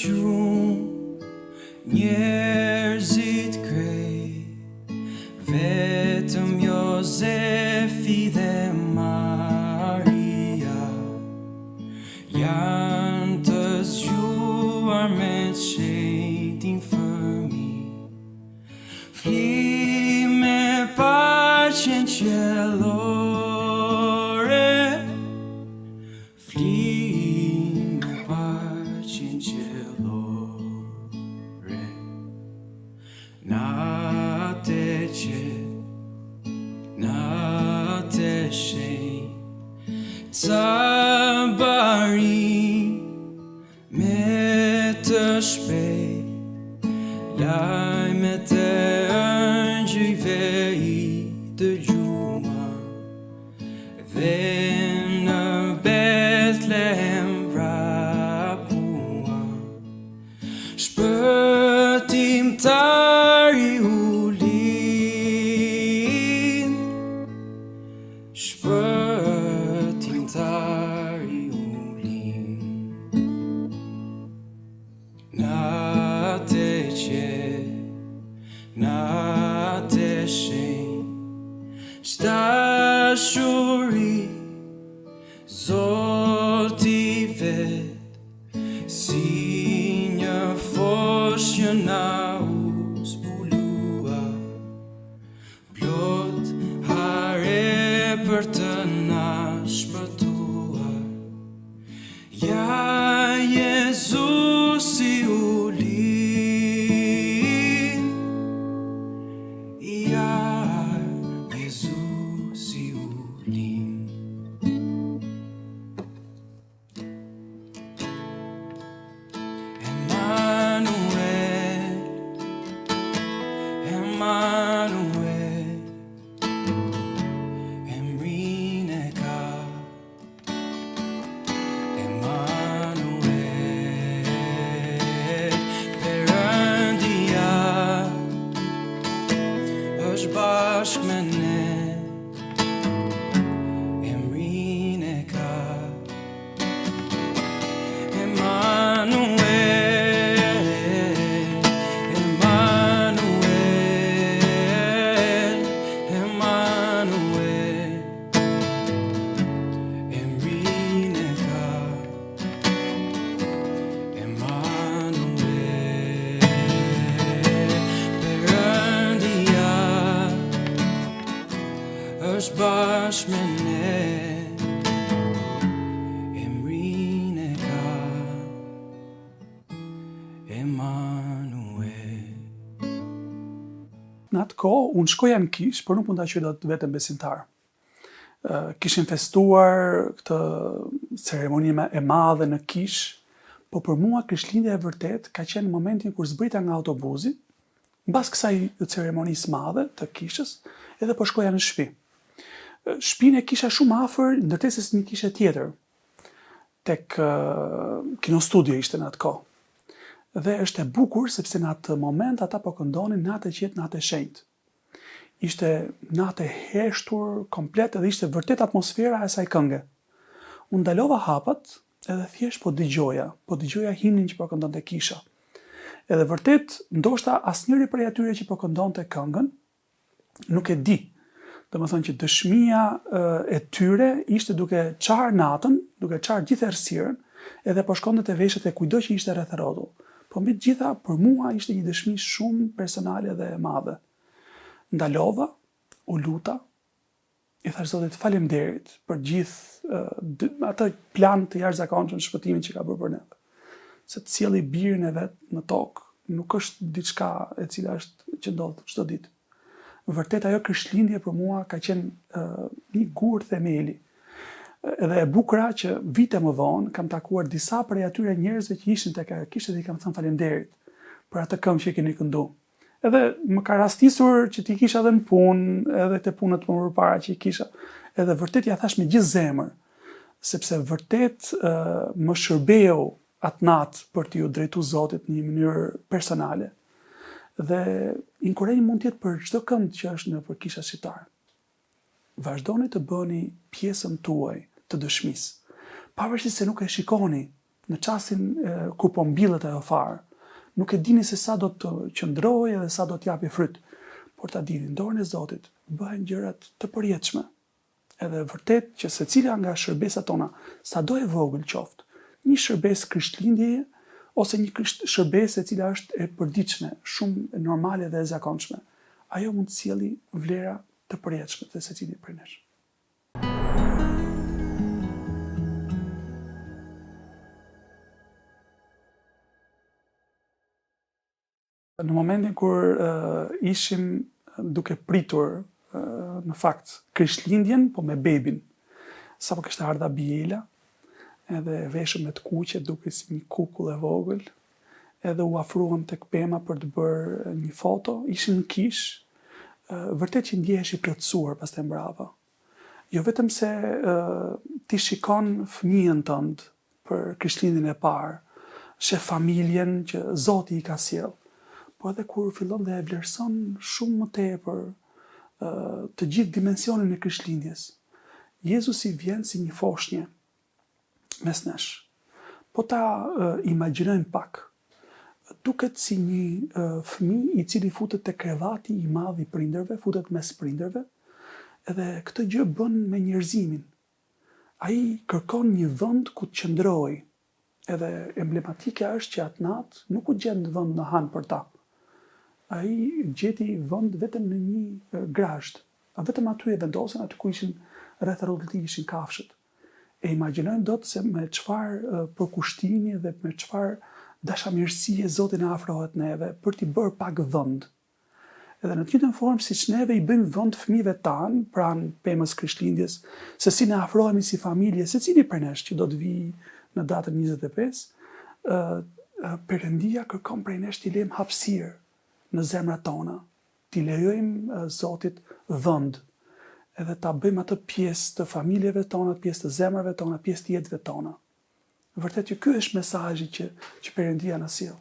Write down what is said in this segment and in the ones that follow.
gjumë Njerëzit krejt Vetëm Jozefi dhe Maria Janë të zgjuar me t'shenjtin fëmi Fli me paqen qiellore Fli me paqen qiellore Natë e qetë, natë e shenjtë Ca barinj me të shpejtë Lajmet e ëngjëjve i dëgjuan Dhe në Betlehem vrapuan Shpëtimtari u lind Shpëtimtari u lind Natë e qetë, natë e shenjtë, Ç'dashuri, Zoti vetë, si një foshnjë na u zbulua, Plot hare për të na shpëtuar. Ja Jezusi u lind. Ja Jezusi u lind. Emanuel, Emanuel, emrin e ka. Emanuel, Perëndia është bashkë me ne. Emrin e ka. Emanuel, Emanuel, Emanuel, Emrin e ka. Emanuel, Perëndia është bashkë me ne. Emrin e ka Emanuel. Në atë kohë, unë shkoja në kishë, por nuk mund ta quaj dot veten besimtar. Kishim festuar këtë ceremoni e madhe në kishë, po për mua Krishtlindja e vërtetë ka qenë në momentin kur zbrita nga autobuzi, mbas kësaj ceremonisë së madhe të kishës, edhe po shkoja në shtëpi. Shpinë e kisha shumë afër ndërtesës një kishe tjetër, tek Kinostudio ishte në atë kohë. Dhe është e bukur sepse në atë moment ata po këndonin natë e qetë, natë e shenjtë. Ishte natë e heshtur komplet edhe ishte vërtet atmosfera e asaj kënge. Unë ndalova hapat edhe thjesht po dëgjoja, po dëgjoja himnin që po këndonte kisha. Edhe vërtet, ndoshta asnjëri prej atyre që po këndonte këngën, nuk e di. Domethënë që dëshmia e tyre ishte duke çarë natën, duke çarë gjithë errësirën, edhe po shkonte te veshët e kujtdo që ishte rreth e rrotull. Po mbi të gjitha, për mua ishte një dëshmi shumë personale dhe e madhe. Ndalova, u luta, i thashë Zotit faleminderit për gjithë atë plan të jashtëzakonshëm të shpëtimit që ka bërë për neve. Se të sjelli birin e vet në tokë nuk është diçka e cila është që ndodh çdo ditë. Vërtet ajo Krishtlindje për mua ka qenë uh, një gur themeli. Edhe e bukura që vite më vonë kam takuar disa prej atyre njerëzve që ishin tek ajo kishë dhe i kam thënë faleminderit për atë këngë që keni këndu. Edhe më ka rastisur që t'i kisha edhe në punë, edhe te punët më përpara që i kisha. Edhe vërtet ia thashë me gjithë zemër, sepse vërtet uh, më shërbeu atë natë për t'iu drejtu Zotit në një mënyrë personale. Dhe inkurajim mund të jetë për çdo kënd që është nëpër kisha shqiptare. Vazhdoni të bëni pjesën tuaj të dëshmisë. Pavarësisht se nuk e shikoni. Në çastin kur po mbillet ajo farë, nuk e dini se sa do të qëndrojë dhe sa do të japi fryt, por ta dini, në dorën e Zotit bëhen gjërat të përjetshme. Edhe vërtet që secila nga shërbesat tona, sado e vogël qoftë, një shërbesë Krishtlindjeje ose një shërbesë e cila është e përditshme, shumë normale dhe e zakonshme, ajo mund të sjelli vlera të përjetshme te secili prej nesh. Në momentin kur ishim duke pritur në fakt Krishtlindjen, po me bebin. Sapo kishte ardhur Abiela, edhe e veshur me të kuqe, dukej si një kukull e vogël, edhe u afruam tek pema për të bërë një foto, ishim në kishë, vërtet që ndjehesh i plotësuar pastaj mbrapa. Jo vetëm se ti shikon fëmijën tënd për Krishtlindjen e parë, sheh familjen që Zoti i ka sjellë, po edhe kur fillon dhe e vlerëson shumë më tepër të gjithë dimensionin e Krishtlindjes. Jezusi vjen si një foshnje mes nesh. Po ta imagjinojmë pak, duket si një fëmijë i cili futet te krevati i madh i prindërve, futet mes prindërve, edhe këtë gjë bën me njerëzimin. Ai kërkon një vend ku të qëndrojë. Edhe emblematike është që atë natë nuk u gjend vend në han për ta. Ai gjeti vend vetëm në një grazhd. Vetëm aty e vendosën, aty ku ishin rreth e rrotull tij ishin kafshët. E imagjinojmë dot se me çfarë përkushtimi dhe me çfarë dashamirësie Zoti na afrohet neve për t'i bërë pak vend. Edhe në të njëjtën formë siç neve i bëjmë vend fëmijëve tanë pranë pemës Krishtlindjes, se si ne afrohemi si familje, secili prej nesh që do të vijë në datën 25, ë Perëndia kërkon prej nesh t'i lejmë hapësirë në zemrat tona, t'i lejojmë Zotit vend, edhe ta bëjmë atë pjesë të familjeve tona, pjesë të zemrave tona, pjesë të jetëve tona. Vërtet që ky është mesazhi që që Perëndia na sjell.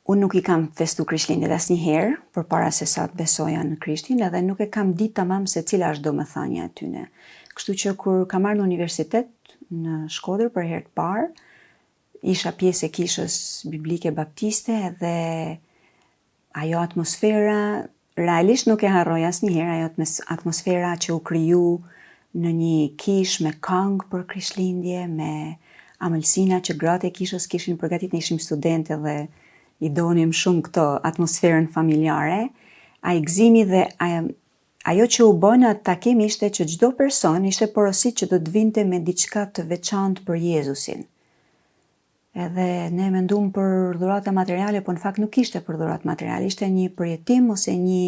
Unë nuk i kam festu Krishtlindjet asnjëherë, përpara se sa të besoja në Krishtin, edhe nuk e kam ditë tamam se cila është domethënia e tyne. Kështu që kur kam ardhur në universitet në Shkodër për herë të parë, isha pjesë e kishës biblike baptiste dhe Ajo atmosfera, realisht nuk e harroj asnjëherë, ajo atmosfera që u kriju në një kishë me kangë për Krishtlindje, me amëlsina që gratë e kishës kishin përgatit, ne ishim studente dhe i donim shumë këto atmosferën familjare, ai gëzimi dhe ajo që u bë në atë takim ishte që çdo person ishte porosit që do të vinte me diçka të veçantë për Jezusin. Edhe ne mendum për dhurata materiale, po në fakt nuk ishte për dhuratë materiale, ishte një përjetim ose një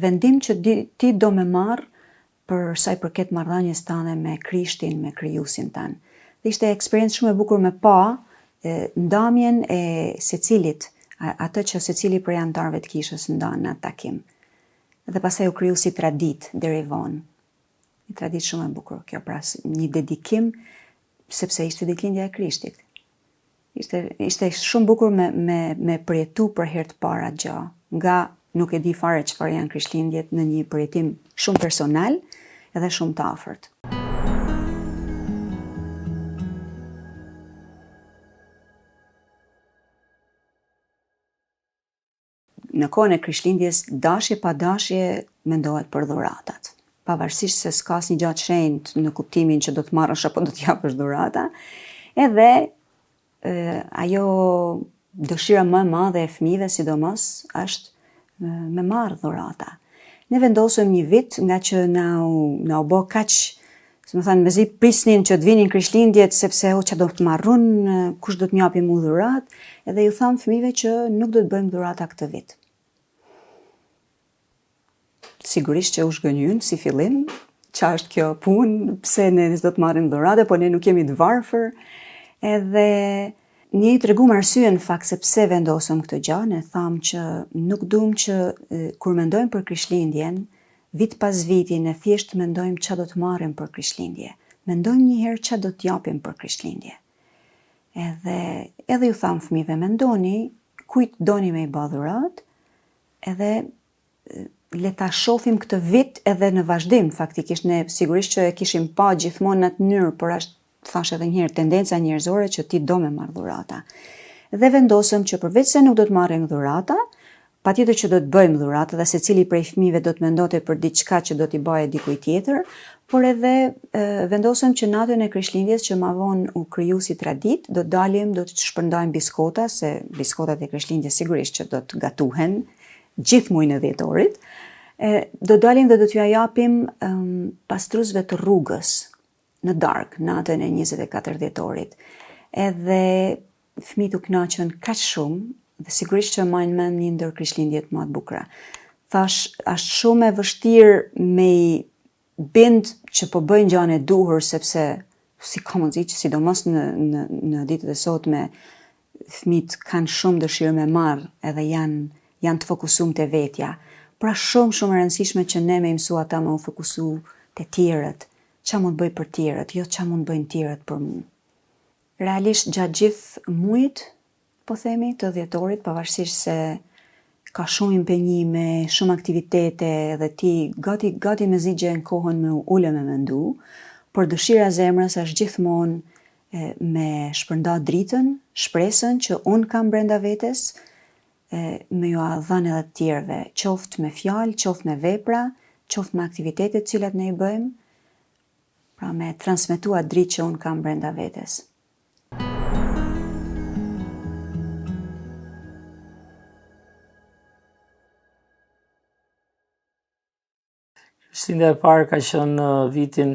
vendim që di, ti do me marr për sa i përket marrëdhënies tënde me Krishtin, me Krijuesin tënd. Dhe ishte eksperiencë shumë e bukur me pa e, ndamjen e secilit, atë që secili prej anëtarëve të kishës ndan në atë takim. Dhe pastaj u kriju si traditë deri vonë. Një traditë shumë e bukur kjo, pra një dedikim sepse ishte ditëlindja e Krishtit. Ishte ishte shumë bukur me me me përjetu për herë të parë atë gjë. Nga nuk e di fare çfarë janë Krishtlindjet në një përjetim shumë personal edhe shumë të afërt. Në kohën e Krishtlindjes, dashje pa dashje mendohet për dhuratat. Pavarësisht se s'ka asnjë gjë të shenjtë në kuptimin që do të marrësh apo do të japësh dhurata, edhe e, ajo dëshira më e madhe e fëmijëve sidomos është me marrë dhurata. Ne vendosëm një vit nga që na u, na u bë kaq Si me thënë, mezi prisnin që të vinin Krishtlindjet, sepse o ça do të marr unë, kush do të më japi mu dhuratë, edhe ju thamë fëmijëve që nuk do të bëjmë dhurata këtë vit. Sigurisht që u zhgënjyen si fillim, ça është kjo punë, pse ne s'do të marrim dhurata, po ne nuk jemi të varfër, edhe ne i tregum arsyen në fakt se pse vendosëm këtë gjë, ne thamë që nuk duam që kur mendojmë për Krishtlindjen, Vit pas viti ne thjesht mendojmë ça do të marrim për Krishtlindje. Mendojmë një herë ça do të japim për Krishtlindje. Edhe edhe ju thamë fëmijëve mendoni kujt doni me i ba dhuratë, edhe. Le ta shofim këtë vit edhe në vazhdim, faktikisht ne sigurisht që e kishim pa gjithmonë në atë mënyrë, por është thashë edhe një herë tendenca njerëzore që ti do me marrë dhurata. Dhe vendosëm që përveç se nuk do të marrim dhurata, patjetër që do të bëjmë dhurata dhe secili prej fëmijëve do të mendonte për diçka që do t'i baje dikujt tjetër, por edhe e, vendosëm që natën e Krishtlindjes që ma vonë u kriju si traditë, do të dalim, do të shpërndajmë biskota, se biskotat e Krishtlindjes sigurisht që do të gatuhen gjithë muajin e dhjetorit, e, do dalim dhe do t'jua japim um, pastruesve të rrugës në darkë, natën e 24 dhjetorit. Edhe fëmijët u kënaqën kaq shumë dhe sigurisht që mbajnë mend një ndër Krishtlindjet më të bukura. Thash, është shumë e vështirë me i bind që po bëjnë gjanë e duhur sepse si ka mundësi që sidomos në në në ditët e sotme fëmijët kanë shumë dëshirë me marr edhe janë janë të fokusum te vetja. Pra shumë shumë e rëndësishme që ne me i mësu ata me u fokusu te tjerët, ça mund të bëj për tjerët, jo ça mund të bëjnë tjerët për mu. Realisht gjatë gjithë mujit, po themi, të dhjetorit, pavarësisht se ka shumë impenjime, shumë aktivitete dhe ti gati gati mezi gjen kohën me u ulë me mendu, por dëshira e zemrës është gjithmonë me shpërnda dritën, shpresën që unë kam brenda vetes, e, me jua dhënë edhe të tjerëve, qoftë me fjalë, qoftë me vepra, qoftë me aktivitetet të cilat ne i bëjmë, pra me transmetu atë dritë që unë kam brenda vetes. Krishtlindja e parë ka qenë në vitin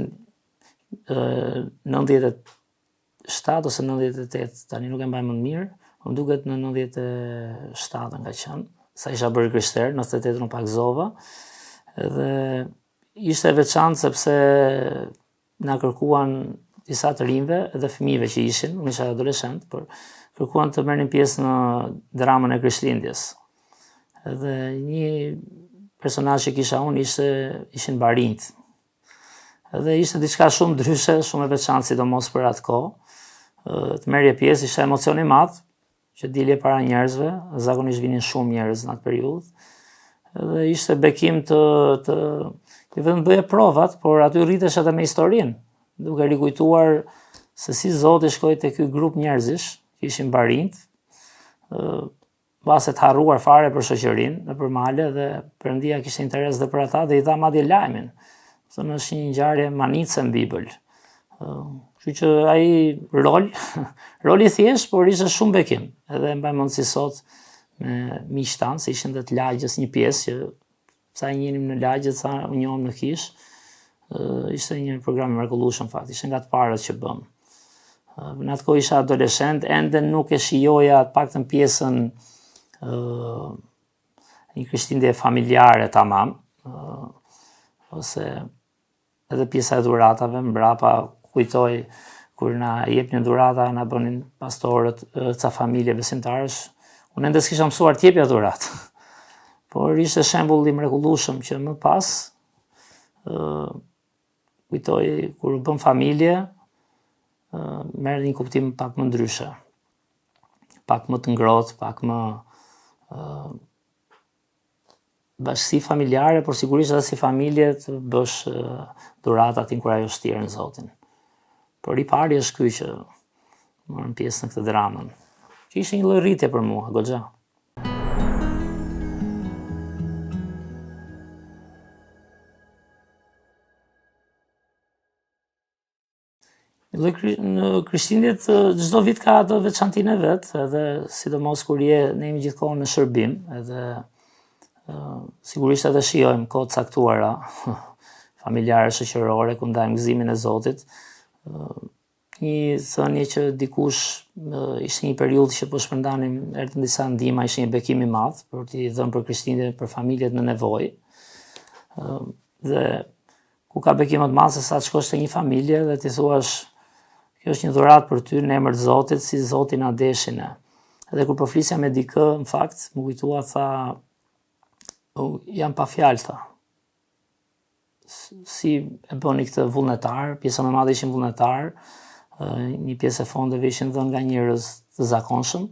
97 ose 98, tani nuk e mbaj mend mirë, po më duket në 97 ka qenë, sa isha bërë i krishterë, 98 u pagëzova, edhe ishte e veçantë sepse na kërkuan disa të rinjve dhe fëmijëve që ishin, unë isha adoleshent, por kërkuan të merrnin pjesë në dramën e Krishtlindjes. Edhe një personazh që kisha unë ishte ishin barinjtë. Edhe ishte diçka shumë ndryshe, shumë e veçantë sidomos për atë kohë. Të merrje pjesë ishte emocion i madh, që dilje para njerëzve, zakonisht vinin shumë njerëz në atë periudhë. Dhe ishte bekim të të jo vetëm bëje provat, por aty rritesh edhe me historinë, duke rikujtuar se si Zoti shkoi te ky grup njerëzish, që ishin barinjtë, ë mbase të harruar fare për shoqërinë, nëpër male dhe Perëndia kishte interes dhe për ata dhe i dha madje lajmin. Thënë është një ngjarje mahnitëse në Bibël. Kështu që ai rol, rol i thjeshtë, por ishte shumë bekim. Edhe e mbaj mend si sot me miqtë tanë, se ishin dhe të lagjes një pjesë që ca i njihnim në lagje, ca u njohëm në kishë. Ishte një program i mrekullueshëm në fakt, ishte nga të parët që bëmë. Në atë kohë isha adoleshent, ende nuk e shijoja të paktën pjesën ë një krishtlindje familjare tamam, ose edhe pjesa e dhuratave, mbrapa kujtoj kur na jepnin dhurata, na bënin pastorët, ca familje besimtarësh, unë ende s'kisha mësuar të jepja dhuratë. Por ishte shembull i mrekullueshëm që më pas ë kujtoj kur u bëmë familje, ë merr një kuptim pak më ndryshe. Pak më të ngrohtë, pak më ë bashkësi familjare, por sigurisht edhe si familje të bësh dhurata të inkurajosh të tjerë në Zotin. Por i pari është ky që morëm pjesë në këtë dramën, që ishte një lloj rritje për mua, goxha. Në Krishtlindjet çdo vit ka atë veçantinë e vet, edhe sidomos kur je ne jemi gjithkohë në shërbim, edhe sigurisht edhe shijojmë kohë të caktuara familjare, shoqërore, ku ndajmë gëzimin e Zotit. Një thënie që dikush ishte një periudhë që po shpërndanim, erdhën disa ndihma, ishte një bekim i madh për t'i dhënë për Krishtlindje për familjet në nevojë. Dhe ku ka bekim më të madh se sa të shkosh te një familje dhe t'i thuash kjo është një dhuratë për ty në emër të Zotit, si Zoti na deshi ne. Edhe kur po flisja me dikë, në fakt, m'u kujtua tha jam pa fjalë tha. Si e bëni këtë vullnetar, pjesa më e madhe ishin vullnetar, një pjesë e fondeve ishin dhënë nga njerëz të zakonshëm.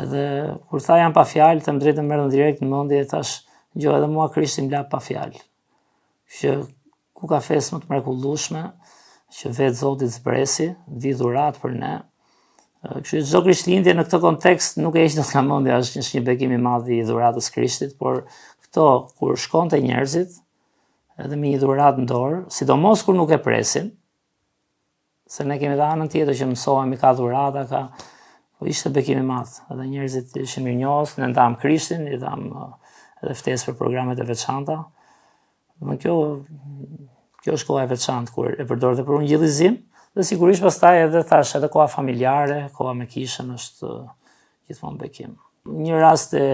Edhe kur tha jam pa fjalë, them drejtën më erdhën direkt në mendje, thash. Dëgjo edhe mua Krishti më la pa fjalë. Që ku ka festë më të mrekullueshme që vetë Zoti të zbresi, të vijë dhuratë për ne. Kështu që çdo Krishtlindje në këtë kontekst nuk e heq dot nga mendja, është një, një bekim i madh i dhuratës Krishtit, por këto kur shkon te njerëzit, edhe me një dhuratë në dorë, sidomos kur nuk e presin, Se ne kemi dhe anën tjetër që mësohemi ka dhurata, ka po ishte bekim i madh. Edhe njerëzit ishin mirënjohës, ne ndamë Krishtin, i dhamë uh, edhe ftesë për programet e veçanta. Dhe kjo kjo është koha e veçantë kur e përdor dhe për ungjillizim dhe sigurisht pastaj edhe thash edhe koha familjare, koha me kishën është uh, gjithmonë bekim. Një rast e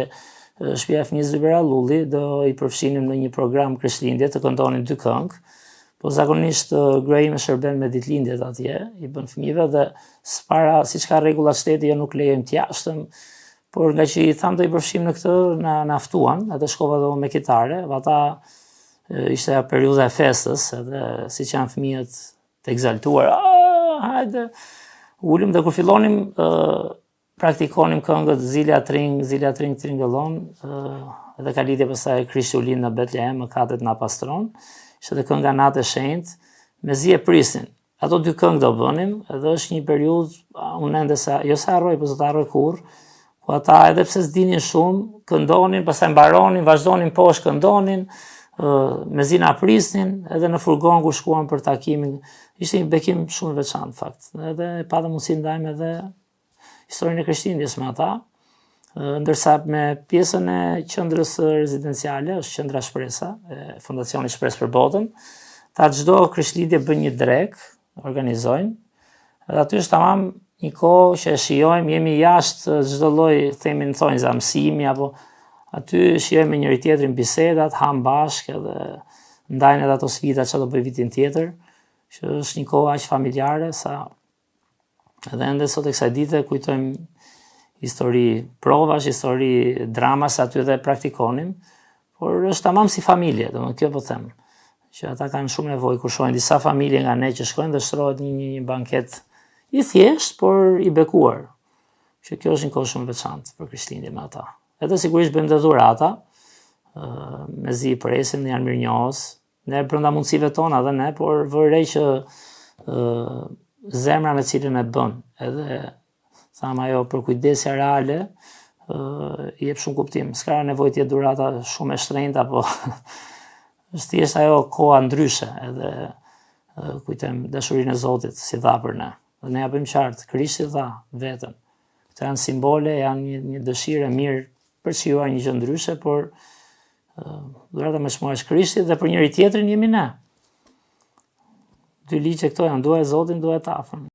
shtëpia e fëmijës Zyber Allulli do i përfshinim në një program Krishtlindje të këndonin dy këngë. Po zakonisht gruaja ime shërben me ditëlindjet atje, i bën fëmijëve dhe s'para siç ka rregulla shteti jo nuk lejojmë të jashtëm, por nga që i thamë do i përfshim në këtë, na na ftuan, edhe shkova dhe unë me kitare, dhe ata ishte ajo periudha e festës, edhe siç janë fëmijët të ekzaltuar, ah, hajde, ulëm dhe kur fillonim praktikonim këngët Zilja Tring, Zilja Tring Tringëllon, edhe ka lidhje pastaj Krishti u lind në Betlehem, mëkatet na pastron. Ishte edhe kënga Natë e Shenjtë, mezi e prisnin. Ato dy këngë do bënim, edhe është një periudhë, unë ende sa, jo se harroj, po s'do ta harroj kurrë, ku ata edhe pse s'dinin shumë, këndonin, pastaj mbaronin, vazhdonin poshtë, këndonin, mezi na prisnin, edhe në furgon kur shkuam për takimin, ishte një bekim shumë i veçantë në fakt. Edhe patëm mundësi ndajmë edhe historinë e Krishtlindjes me ata, ndërsa me pjesën e qendrës rezidenciale, është qendra Shpresa, e Fondacionit Shpresë për Botën, ata çdo Krishtlindje bëjnë një drekë, organizojnë, dhe aty është tamam një kohë që e shijojmë, jemi jashtë çdo lloj, themi në thonjëza, mësimi, apo aty shijojmë me njëri-tjetrin bisedat, hamë bashkë edhe ndajnë edhe ato sfida që do bëj vitin tjetër, që është një kohë aq familjare sa Edhe ende sot e kësaj dite kujtojmë histori provash, histori dramash aty dhe praktikonim, por është tamam si familje, domethënë kjo po them, që ata kanë shumë nevojë kur shohin disa familje nga ne që shkojnë dhe shtrohet një një, një banket i thjeshtë, por i bekuar. Që kjo është një kohë shumë e veçantë për Krishtlindje me ata. Edhe sigurisht bëjmë dhe dhurata, mezi i presin, janë mirënjohës, Ne brenda mundësive tona dhe ne, por vë re që ë zemra me cilën e bën, edhe thamë ajo përkujdesja reale, ë i jep shumë kuptim. S'ka nevojë të jetë dhurata shumë e shtrenjtë apo është thjesht ajo koha ndryshe, edhe kujtojmë dashurinë e Zotit si dha për ne. Dhe ne ja bëjmë qartë, Krishti dha veten. Këto janë simbole, janë një, një dëshirë e mirë për të shijuar një gjë ndryshe, por dhurata më e çmuar është Krishti dhe për njëri tjetrin jemi ne. Dy ligje këto janë duaje Zotin, duaje të afërmin.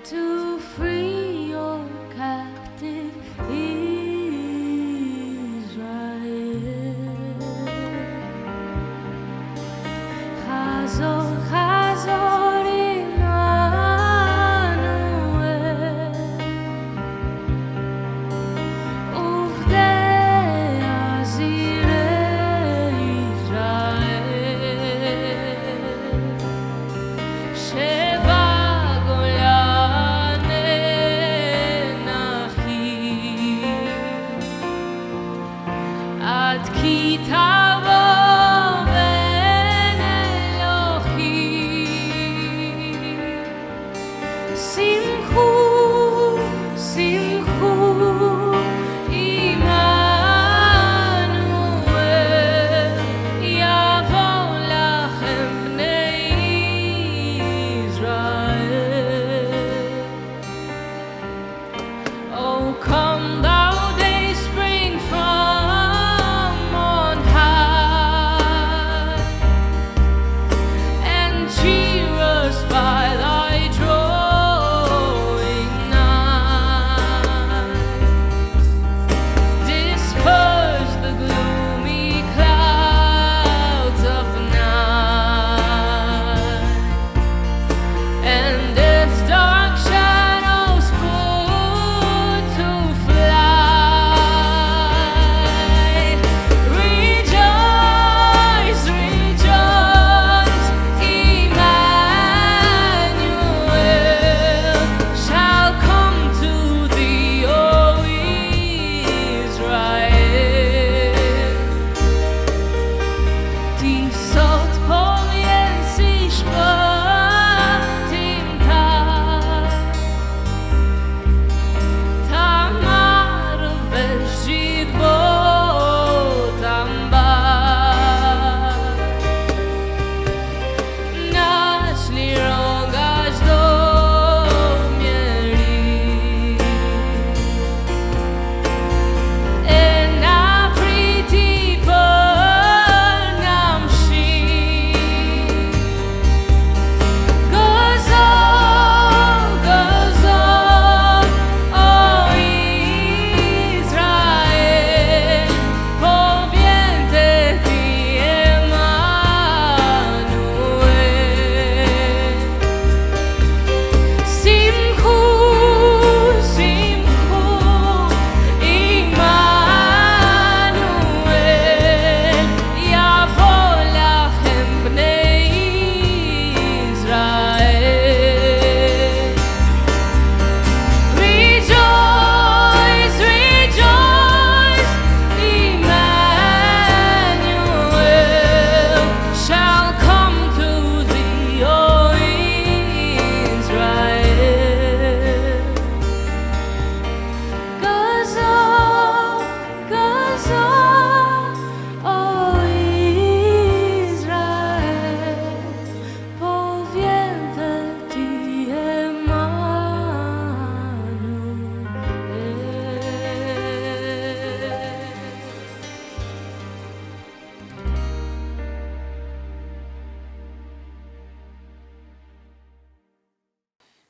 To free your captive Israel. Chazor, Chazor, Immanuel. Uvde Azire Israel.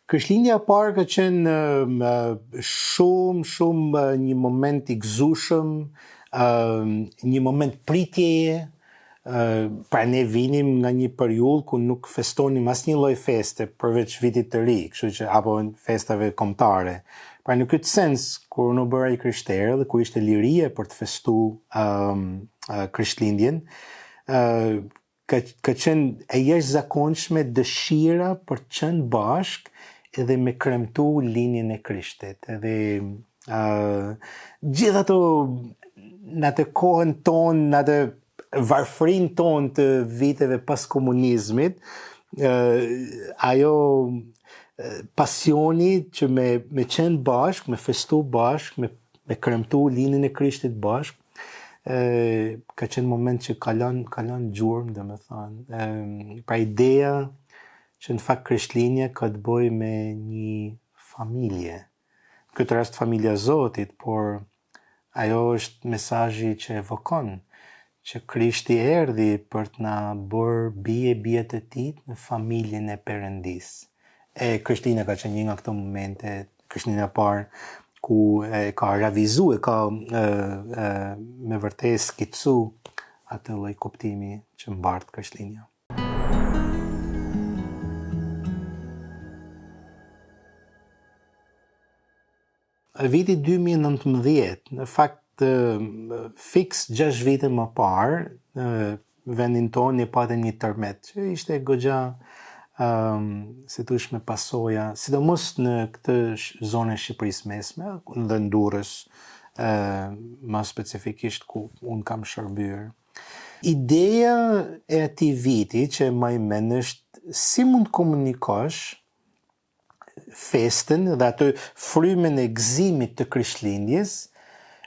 Krishtlindja e parë ka qenë shumë, shumë një moment i gëzueshëm, një moment pritjeje, pra ne vinim nga një periudhë ku nuk festonim asnjë lloj feste përveç vitit të ri, kështu që apo festave kombëtare. Pra në këtë sens, kur unë u bëra i krishterë dhe kur ishte liria për të festu um, Krishtlindjen, uh, ka ka qenë e jashtëzakonshme dëshira për të qenë bashkë edhe me kremtu lindjen e Krishtit. Edhe uh, gjithë ato në atë kohën tonë, në atë varfërinë tonë të viteve pas komunizmit, uh, ajo pasioni që me, me qenë bashkë, me festu bashkë, me, me kremtu lindjen e Krishtit bashkë, e, ka qenë moment që ka lënë, ka lënë gjurmë, domethënë. E, pra ideja që në fakt Krishtlindja ka të bëjë me një familje. Në këtë rast familja e Zotit, por ajo është mesazhi që evokon që Krishti erdhi për të na bërë bij e bija të tij në familjen e Perëndisë. E Krishtlindja ka qenë një nga këto momente, Krishtlindja e parë ku e ka revizu, e ka e, e, me vërtet skicu atë lloj kuptimi që mbart Krishtlindja. Viti 2019, në fakt fiks 6 vite më parë, në vendin tonë ne patëm një tërmet, që ishte goxha um, si t'thush me pasoja, sidomos në këtë zonë e Shqipërisë mesme, dhe në Durrës, uh, më specifikisht ku unë kam shërbyer. Ideja e atij viti që e maj mend është si mund të komunikosh festën dhe atë frymën e gëzimit të Krishtlindjes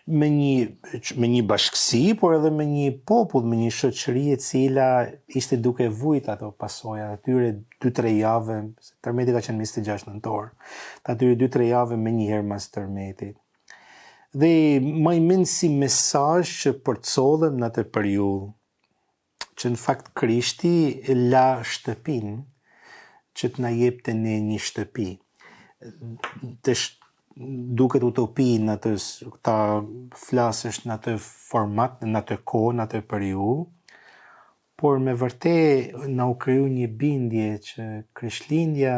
me një me një bashkësi, por edhe me një popull, me një shoqëri e cila ishte duke vujt ato pasoja atyre 2-3 javë, se tërmeti ka qenë 26 nëntor, të atyre 2-3 javë menjëherë mas tërmetit. Dhe maj mend si mesazh që përcollëm në atë periudhë, që në fakt Krishti la shtëpinë që të na jepte ne një shtëpi. Të duket utopi në atë ta flasësh në atë format, në atë kohë, në atë periudhë, por me vërtet na u kriju një bindje që Krishtlindja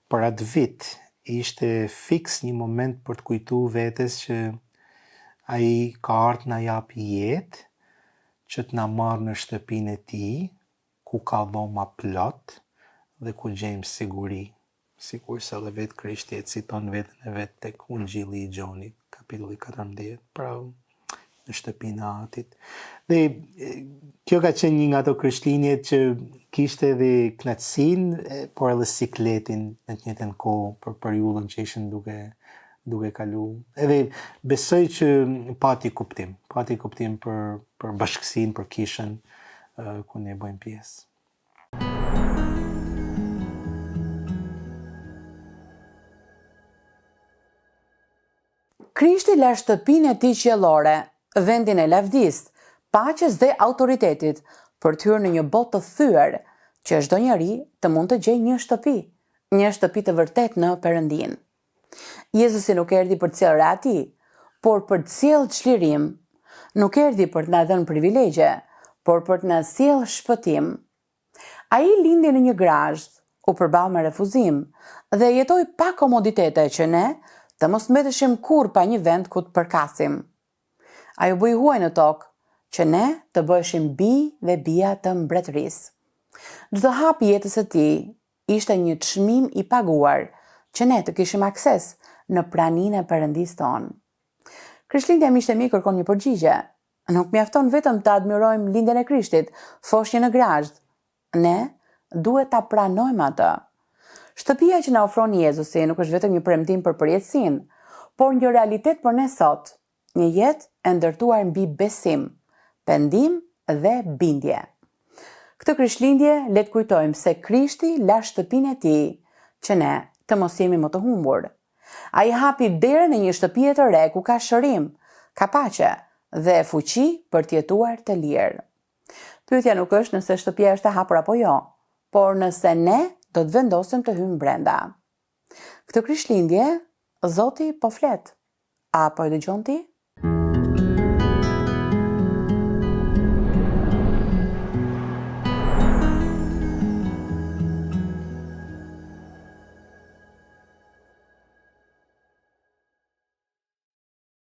për atë vit ishte fiks një moment për të kujtu vetes që ai ka ardhë të na japë jetë, që të na marrë në shtëpinë e tij, ku ka dhoma plot dhe ku gjejmë siguri, sikurse edhe vetë Krishti e citon veten e vet tek Ungjilli i Gjonit, kapitulli 14, pra në shtëpinë e Atit. Dhe kjo ka qenë një nga ato Krishtlindjet që kishte edhe kënaqësinë, por edhe sikletin në të njëjtën kohë për periudhën që ishin duke duke kalu. Edhe besoj që pati kuptim, pati kuptim për për bashkësinë, për kishën ku ne bëjmë pjesë. Krishti la shtëpinë e tij qiellore, vendin e lavdisë, paqes dhe autoritetit, për të hyrë në një botë të thyer, që çdo njeri të mund të gjejë një shtëpi, një shtëpi të vërtetë në Perëndinë. Jezusi nuk erdhi për të sjellë rehati, por për të sjellë çlirim. Nuk erdhi për të na dhënë privilegje, por për të na sjellë shpëtim. Ai lindi në një grazhd, u përball me refuzim dhe jetoi pa komoditete që ne të mos mbeteshim kurrë pa një vend ku të përkasim. Ai u bë i huaj në tokë, që ne të bëheshim bij dhe bija të mbretërisë. Çdo hap i jetës së tij Ishte një çmim i paguar që ne të kishim akses në praninë e Perëndisë tonë. Krishtlindja miqtë e mi kërkon një përgjigje. Nuk mjafton vetëm të admirojmë lindjen e Krishtit, foshnjë në grazhd. Ne duhet ta pranojmë atë. Shtëpia që na ofron Jezusi nuk është vetëm një premtim për përjetësinë, por një realitet për ne sot. Një jetë e ndërtuar mbi besim, pendim dhe bindje. Këtë Krishtlindje le të kujtojmë se Krishti la shtëpinë e tij që ne të mos jemi më të humbur. Ai hapi derën e një shtëpie të re ku ka shërim, ka paqe dhe fuqi për të jetuar të lirë. Pyetja nuk është nëse shtëpia është e hapur apo jo, por nëse ne do të vendosim të hyjmë brenda. Këtë Krishtlindje, Zoti po flet. A po e dëgjon ti?